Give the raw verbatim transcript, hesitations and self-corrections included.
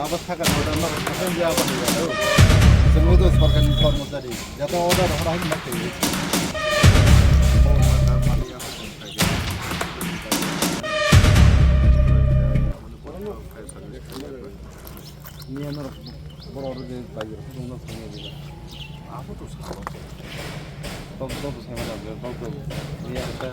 Bwsakha order no sakha ya ba ya. Chwngno do sorkarni kormochari. Joto order hora hin ma twi. Niya no borok rok je bai rok no sanya dila. Abo to sa. Tok tok sai mana tok tok. Niya ta.